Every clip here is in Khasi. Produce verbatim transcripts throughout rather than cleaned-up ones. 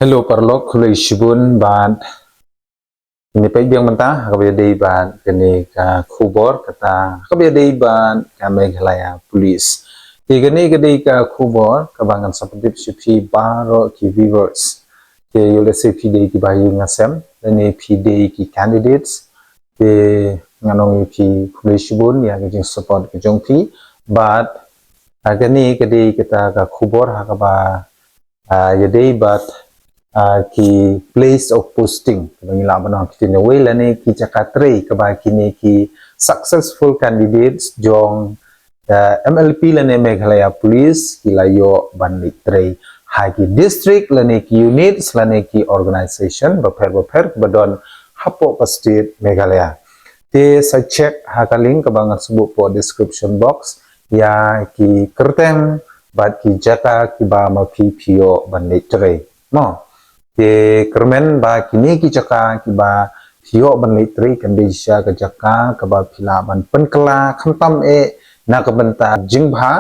Hello paralok, khublei shibun bad ngi peit biang mynta ha kaba ïadei bad kane ka khubor kata ha kaba ïadei bad ka Meghalaya Police. Te kane ka dei ka khubor kaba ngan sa pyntip sha phi baroh ki viewers. Te ïoh lehse phi dei kiba ïing ha sem lane phi dei ki candidates. Te ngan ong ïa phi khublei shibun ïa ka jingsupport ka jong phi bad ha kane ka dei kata ka khubor ha kaba ah, ïadei bad ah, ki place of posting kaba ngi lah ban ong ki tynawei lane ki jaka trei kaba kine ki successful candidates jong ah, M L P lane Meghalaya Police ki la ïoh ban leit trei ha ki district lane ki units lane ki organisation bapher bapher ba don hapoh ka state Meghalaya. Te sa check ha ka link kaba ngan sa buh hapoh description box ïa ki kyrteng bad ki jaka kiba ma phi phi ïoh ban leit trei. Mo. Te kyrmen ba kine ki jaka kiba phi ïoh ban leit trei kan dei shisha ka jaka kaba phi lah ban pynkylla khamtam eh na ka bynta jingbha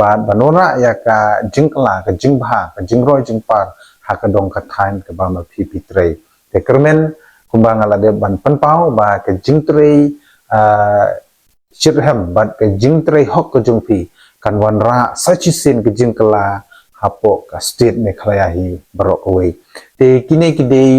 bad ban wanrah ïa ka jingkylla ka jingbha ka jingroi jingpar ha ka dong ka thaiñ kaba ma phi phi trei. Te kyrmen kumba nga la dep ban pynpaw ba ka jingtrei ah, shitrhem bad ka jingtrei hok ka jong phi kan wanrah sa shisien ka jingkylla hapoh ka state Meghalaya hi baroh kawei. Te kine ki dei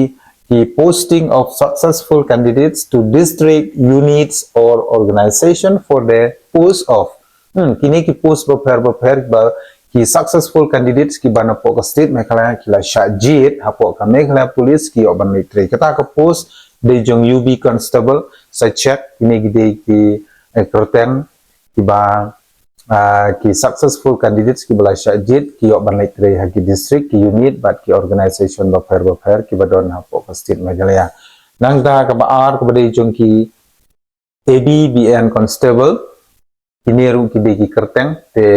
ki posting of successful candidates to district units or organisation for the post of Hmm, kine ki post bapher bapher ba ki successful candidates kiba napoh ka state Meghalaya ki la shah jied hapoh ka Meghalaya Police ki ïoh ban leit trei. Kata ka post dei jong U B Constable sa check kine ki dei ki eh, kyrteng kiba ah, ki successful candidates kiba la shah jied ki ïoh ban leit trei ha ki district ki unit bad ki organisation bapher bapher kiba don hapoh ka state Meghalaya. Nangta kaba ar kaba dei jong ki A B B N Constable kine ruh ki dei ki kyrteng te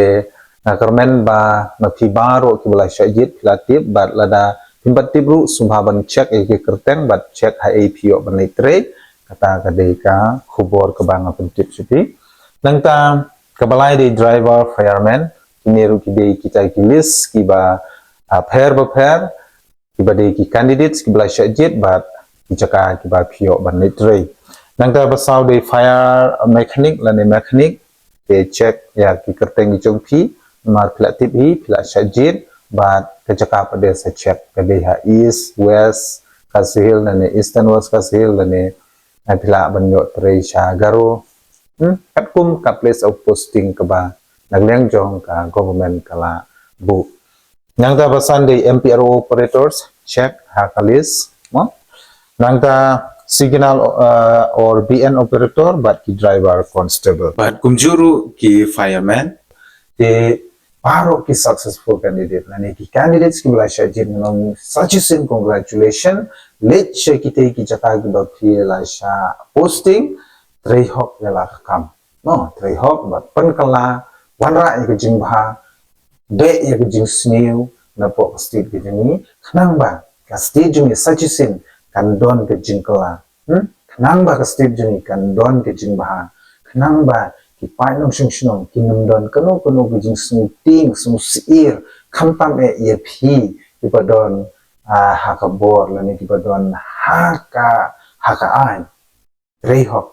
nga kyrmen ba ma phi baroh kiba la shah jied phi la tip bad lada phim pat tip ruh sngewbha ban check ïa ki kyrteng bad check ha ei phi ïoh ban leit trei kata ka dei ka khubor kaba nga pyntip sha phi. Nangta kaba lai dei driver fireman kine ruh ki dei kita ki list kiba ah, pher bapher kiba dei ki candidates kiba la shah jied bad ki jaka kiba phi ïoh ban leit trei. Nangta ba saw dei fire mechanic lane mechanic te check ïa ki kyrteng ki jong phi namar phi la tip hi phi la shah jied bad ka jaka pat de sa check ka dei ha East West Khasi Hills lane Eastern West Khasi Hills lane phi lah ban ïoh trei sha Garo. Hmm? Katkum ka place of posting kaba na liang jong ka government ka la buh. Nangta ba san dei M P R O operators check ha ka list mo. Nangta signal uh, or B N operator bad ki driver constable. Bad kumjuh ruh ki fireman. Te baroh ki successful candidate lane ki candidates kiba la shah jied ngan ong sa shisien congratulation. Leit sha kitei ki jaka kiba phi la shah posting trei hok ïa la ka kam. No, trei hok bad pynkylla wanrah ïa ka jingbha beh ïa ka jingsniew napoh ka state ka jong ngi khnang ba ka state jong ngi sa shisien kan don ka jingkylla. Hmm? Khnang ba ka state jong ngi kan don ka jingbha khnang ba ki paid nongshong shnong kin ym don kano kano ka jingsngewtieng sngewsyier khamtam eh ïa phi kiba don ah, ha ka bor lane kiba don ha ka ha ka aiñ. Trei hok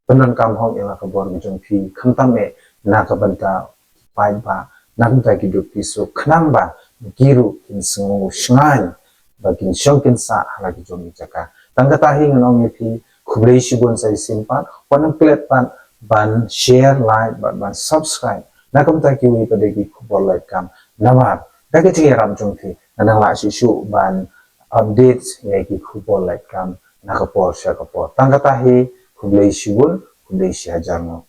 pyndonkam hok ïa la ka bor ka jong phi khamtam eh na ka bynta ki paidbah na ka bynta ki duk ki suk khnang ba ki ruh kin sngew shngaiñ ba kin shong kin sah ha la ki jong ki jaka. Tang kata hi ngan ong ïa phi khublei shibun sa shisien pat wat nym klet pat ban share like bad ban subscribe na ka bynta kiwei pat de ki khubor lait kam namar da ka jingïarap jong phi ngan nang lah shuh shuh ban update ïa ki khubor lait kam na ka por sha ka por. Tang kata hi khublei shibun khublei shihajar nguh.